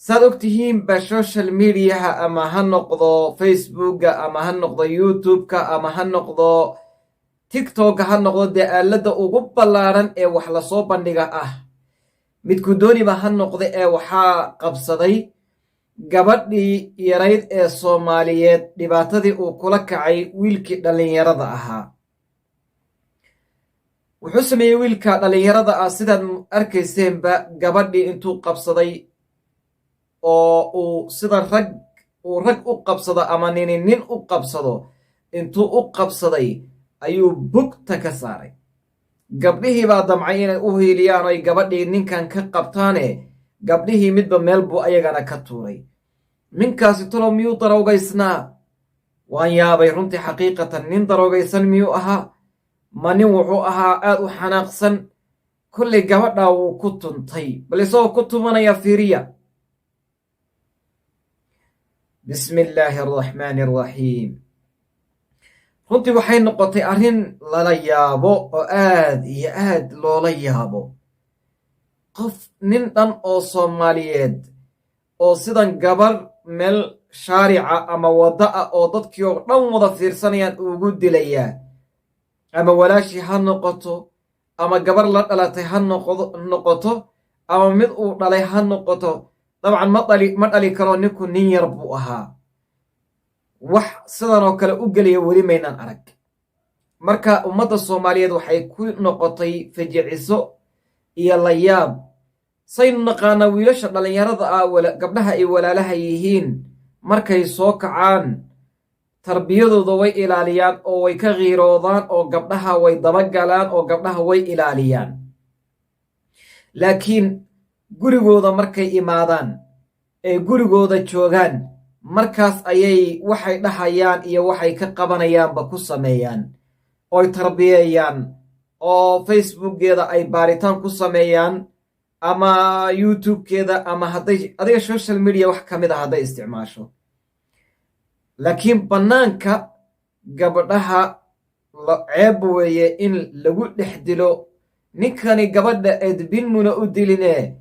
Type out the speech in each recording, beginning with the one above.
Saad ogtihiinba, social mediaha, ama ha noqdo Facebooka, ama ha noqdo YouTube-ka, ama ha noqdo TikToka, ha noqdo dee aaladda ugu ballaaran ee wax lasoo bandhiga ah, midku dooniba ha noqda, ee waxaa qabsaday gabadhii yarayd ee Soomaaliyeed dhibaatadii uu kula kacay wiilkii dhallinyarada ahaa. Wuxuu sameeyey wiilka dhallinyarada ah, sidaad arkayseenba, gabadhii intuu qabsaday oo uu sida rag uu rag u qabsado ama nini nin u qabsado intuu u qabsaday ayuu bugta ka saaray. Gabdhihii baa damcay inay u hiiliyaan oy gabadhii ninkan ka qabtaane, gabdhihii midba meel buu ayagana ka tuuray. Ninkaasi talow miyuu daroogaysnaa? Waan yaabay runtii xaqiiqatan. Nin daroogaysan miyuu ahaa? Ma nin wuxuu ahaa aad u xanaaqsan? Kollay gabadhaa wuu ku tuntay. Bal isagoo ku tumanaya fiiriya. Bismi illaahi araxmaani araxiim. Runtii waxay noqotay arrin lala yaabo oo aad iyo aad loola yaabo. Qof nin dhan oo Soomaaliyeed oo sidan gabar meel shaarica ama waddo ah oo dadkii oo dhan wada fiirsanayaan ugu dilayaa, ama walaashii ha noqoto, ama gabar la dhalatay ha noqoto, ama mid uu dhalay ha noqoto. Dabcan ma dhali karo ninku, nin yar buu ahaa. Wax sidan oo kale u gelaya weli maynaan arag. Marka ummadda Soomaaliyeed waxay ku noqotay fajiciso iyo layaab. Saynu naqaanaa, wiilasha dhallinyarada ah gabdhaha ay walaalaha yihiin markay soo kacaan tarbiyadooda way ilaaliyaan oo way ka qiiroodaan oo gabdhaha way dabagalaan oo gabdhaha way ilaaliyaan. Laakiin gurigooda markay imaadaan ee gurigooda joogaan, markaas ayay waxay dhahayaan iyo waxay ka qabanayaanba ku sameeyaan oy tarbiyeeyaan oo Facebookgeeda ay baaritaan ku sameeyaan ama YouTube-keeda ama hadday adiga social media wax ka mid a hadday isticmaasho. Laakiin bannaanka gabdhaha ceeb weeye in lagu dhex dilo. Ninkani gabadha edbin muna u diline,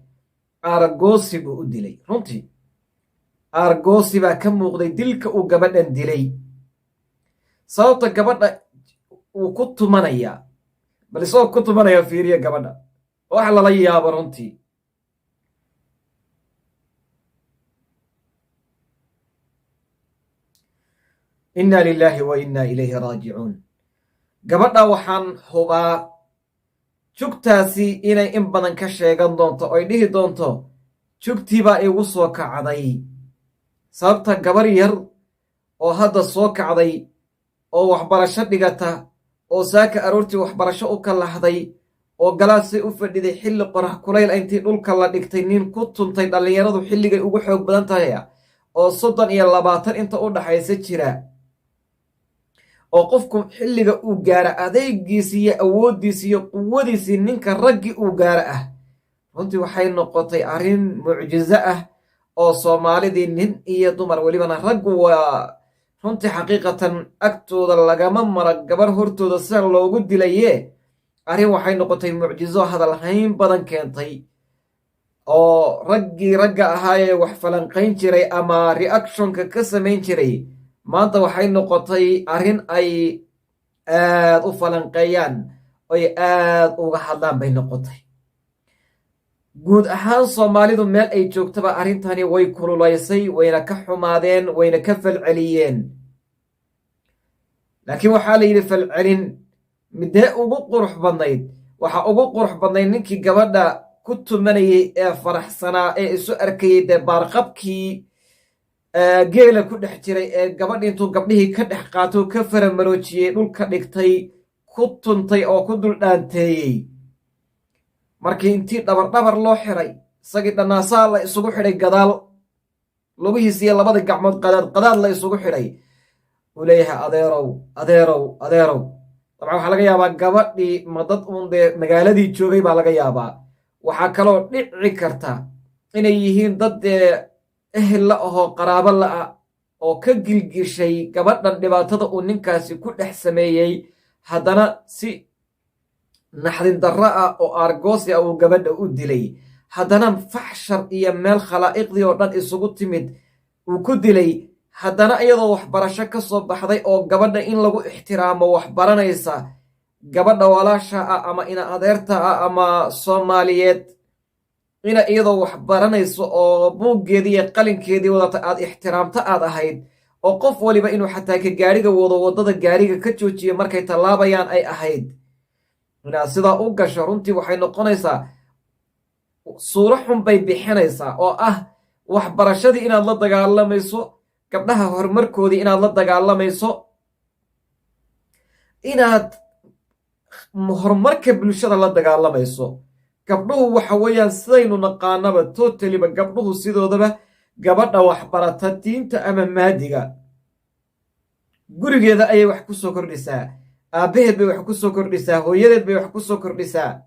aargoosi buu u dilay. Runtii aargoosi baa ka muuqday dilka uu gabadhan dilay. Sababta gabadha uu ku tumanayaa, bal isagoo ku tumanaya fiiriya gabadha. Wax lala yaabo runtii. Inna lilaahi wa inna ilayhi raajicuun. Gabadha waxaan hubaa jugtaasi inay in badan ka sheegan doonto oy dhihi doonto, "Jugtii baa igu soo kacday." Sababta gabar yar oo hadda soo kacday oo waxbarasho dhigata oo saaka aroortii waxbarasho u kalahday oo galaasay u fadhiday xilli qorax kulayl intii dhulka la dhigtay nin ku tuntay, dhallinyaradu xilligay ugu xoog badan tahay oo 30 iyo 20 inta u dhaxaysa jira, oo qofku xilliga uu gaara adeegiisi iyo awooddiisi iyo quwadiisii ninka raggii uu gaara ah. Runtii waxay noqotay arrin mucjizo ah oo Soomaalidii nin iyo dumar, welibana raggu waa runtii xaqiiqatan agtooda lagama mara gabar hortooda sidan loogu dilaye. Arrin waxay noqotay mucjizo hadalhayn badan keentay oo raggii ragga ahaayee wax falanqayn jiray ama reactionka ka samayn jiray maanta waxay noqotay arrin ay aad u falanqeeyaan oy aad uga hadlaan bay noqotay. Guud ahaan Soomaalidu meel ay joogtaba arrintani way kululaysay, wayna ka xumaadeen, wayna ka falceliyeen. Laakiin waxaa la yidhi, falcelin midee ugu qurux badnayd? Waxaa ugu qurux badnayd ninkii gabadha ku tumanayey ee faraxsanaa ee isu arkayey dee baarqabkii geela ku dhex jiray, ee gabadhi intuu gabdhihii ka dhex qaato, ka faramaroojiyey, dhulka dhigtay, ku tuntay oo ku dul dhaanteeyey. Markii intii dhabar dhabar loo xiray, isagii dhannaasaa la isugu xidhay, gadaal lugihiis iyo labada gacmood qadaad qadaad la isugu xidhay, uu leeyahay, "Adeerow, adeerow, adeerow." Dabcan waxaa laga yaabaa gabadhii ma dad uun dee magaaladii joogay baa laga yaabaa. Waxaa kaloo dhici karta inay yihiin dad dee ehel la ahoo qaraabo la-ah oo ka gilgishay gabadhan dhibaatada uu ninkaasi ku dhex sameeyey, haddana si naxdin darro ah oo aargoosi ah uu gabadha u dilay. Haddana faxshar iyo meel khalaa'iqdii oo dhan isugu timid uu ku dilay. Haddana iyadoo waxbarasho ka soo baxday oo gabadha in lagu ixtiraamo wax baranaysa, gabadha walaasha ah ama ina adeerta ah ama Soomaaliyeed, ina iyadoo wax baranayso oo buuggeedii iyo qalinkeedii wadata aad ixtiraamto aad ahayd, oo qof waliba inuu xataa ka gaariga wado waddada gaariga ka joojiyo markay tallaabayaan ay ahayd, inaad sidaa u gasho, runtii waxay noqonaysaa suuro xun bay bixinaysaa, oo ah waxbarashadii inaad la dagaalamayso, gabdhaha horumarkoodii inaad la dagaalamayso, inaad horumarka bulshada la dagaalamayso. Gabdhuhu waxa weeyaan, sidaynu naqaanaba, totally ba gabdhuhu sidoodaba, gabadha waxbarata diinta ama maadiga gurigeeda ayay wax ku soo kordhisaa, aabbaheed bay wax ku soo kordhisaa, hooyadeed bay wax ku soo kordhisaa,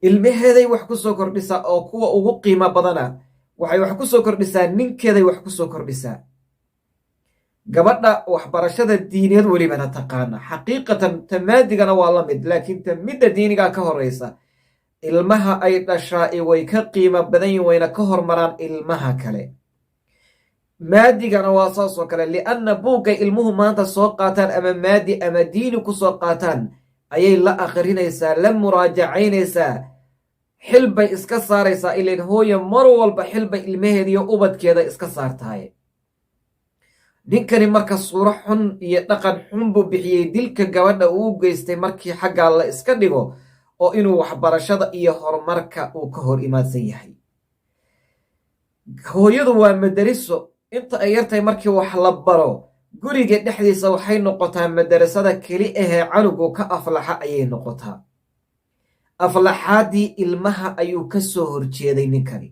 ilmaheeday wax ku soo kordhisaa, oo kuwa ugu qiimo badana waxay wax ku soo kordhisaa, ninkeeday wax ku soo kordhisaa. Gabadha waxbarashada diineed welibana taqaana, xaqiiqatan ta maadigana waa la mid, laakiin ta midda diinigaa ka horeysa, ilmaha ay dhashaa way ka qiimo badan yihin, wayna ka hormaraan ilmaha kale. Maadigana waa saas oo kale, lianna buuggay ilmuhu maanta soo qaataan, ama maadi ama diini ku soo qaataan, ayay la akhrinaysaa, la muraajacaynaysaa, xil bay iska saaraysaa. Ilan hooya mar walba xil bay ilmaheeda iyo ubadkeeda iska saartahay. Ninkani marka suuro xun iyo dhaqan xun buu bixiyey dilka gabadha uu geystay, markii xaggaa la iska dhigo oo inuu waxbarashada iyo horumarka uu ka hor imaadsan yahay. Hooyadu waa madariso. Inta ay yartahay markii wax la baro, guriga dhexdiisa waxay noqotaa madarasada keli ahee canugu ka aflaxa ayay noqotaa. Aflaxaaddii ilmaha ayuu ka soo horjeeday ninkani.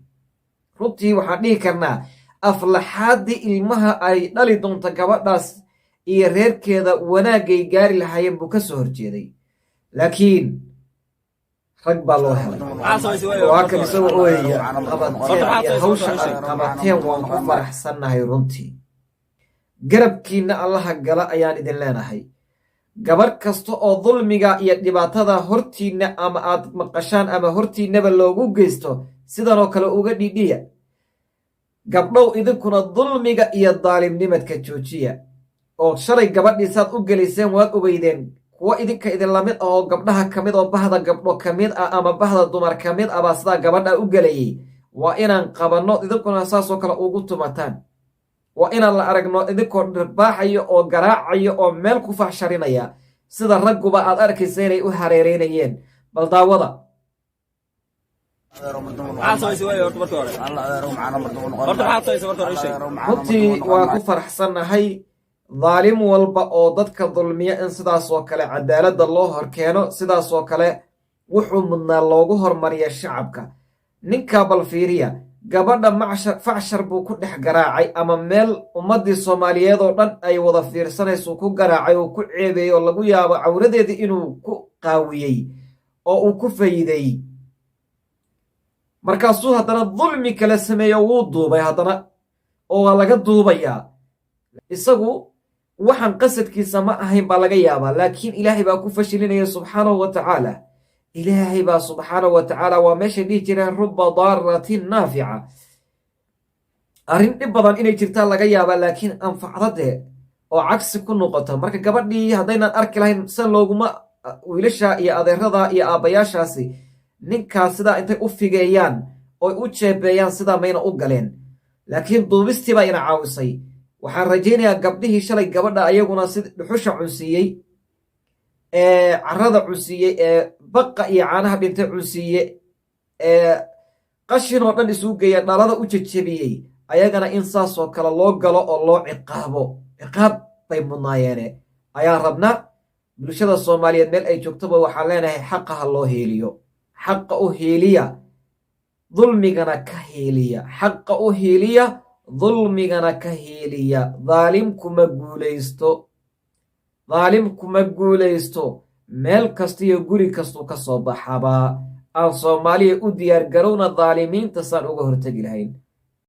Runtii waxaan dhihi karnaa aflaxaaddii ilmaha ay dhali doonto gabadhaas iyo reerkeeda, wanaagay gaari lahaayeen buu ka soo horjeeday. Laakiin rag baa loo helay. Waa kan isagoo ooyaya. Qabateen iyo hawsha aad qabateen waan ku faraxsannahay runtii. Garabkiinna Allaha gala ayaan idin leenahay. Gabarh kasta oo dulmiga iyo dhibaatada hortiinna ama aad maqashaan ama hortiinnaba loogu geysto, sidanoo kale uga dhidhiya. Gabdhow, idinkuna dulmiga iyo daalimnimadka joojiya, oo shalay gabadhii saad u geliseen waad ogeydeen. Kuwo idinka idinla mid ah oo gabdhaha ka mid oo bahda gabdho ka mid ah ama bahda dumar ka mid ah baa sidaa gabadha u gelayay. Waa inaan qabanno, idinkuna saasoo kale ugu tumataan. Waa inaan la aragno idinkoo dhirbaaxayo oo garaacayo oo meel ku faxsharinaya, sida ragguba aad arkaysa inay u hareereynayeen. Bal daawada. Maxaad samaysay waay horta marka hore? Horta maxaad samaysay marka hore, ii sheeg. Runtii waa ku faraxsannahay daalim walba oo dadka dulmiya in sidaas oo kale cadaaladda loo horkeeno, sidaas oo kale wuxuu mudnaa loogu hormariya shacabka. Ninkaa bal fiiriya, gabadha macshar facshar buu ku dhex garaacay, ama meel ummaddii Soomaaliyeed oo dhan ay wada fiirsanayso ku garaacay oo ku ceebeeyey, oo lagu yaabo cawradeedii inuu ku qaawiyey oo uu ku fayday. Markaasuu haddana dulmi kale sameeyo, wuu duubay haddana, oo waa laga duubayaa. Isagu waxaan qasadkiisa ma ahayn baa laga yaabaa, laakiin Ilaahay baa ku fashilinaya subxaanahu wa tacaala. Ilaahay baa subxaanahu wa tacaala, waa meeshay dhihi jireen رب ضارة نافعة. Arrin dhib badan inay jirtaa laga yaabaa, laakiin anfacdadee oo cagsi ku noqota. Marka gabadhii haddaynan arki lahayn san looguma, wiilasha iyo adeerada iyo aabbayaashaasi ninkaas sidaa intay u figeeyaan oy u jeebeeyaan sidaa mayna u galeen, laakiin duubistii baa ina caawisay. Waxaan rajaynayaa gabdhihii shalay gabadha ayaguna si dhuxusha cunsiiyey, ee carrada cunsiiyey, ee baqa iyo caanaha dhintay cunsiiye, ee qashin oo dhan isugu geeya, dhalada u jejebiyey, ayagana in saasoo kale loo galo oo loo ciqaabo. Ciqaab bay mudnaayeene ayaan rabnaa. Bulshada Soomaaliyeed meel ay joogtoba waxaan leenahay, xaqa ha loo heeliyo, xaqa u heeliya, dulmigana ka heeliya. Xaqa u heeliya, dulmigana ka heeliya. Daalimkuma guulaysto, daalimkuma guulaysto. Meel kasta iyo guri kastuu ka soo baxabaa, aan Soomaaliya u diyaar garowna daalimiinta saan uga hortegi lahayn.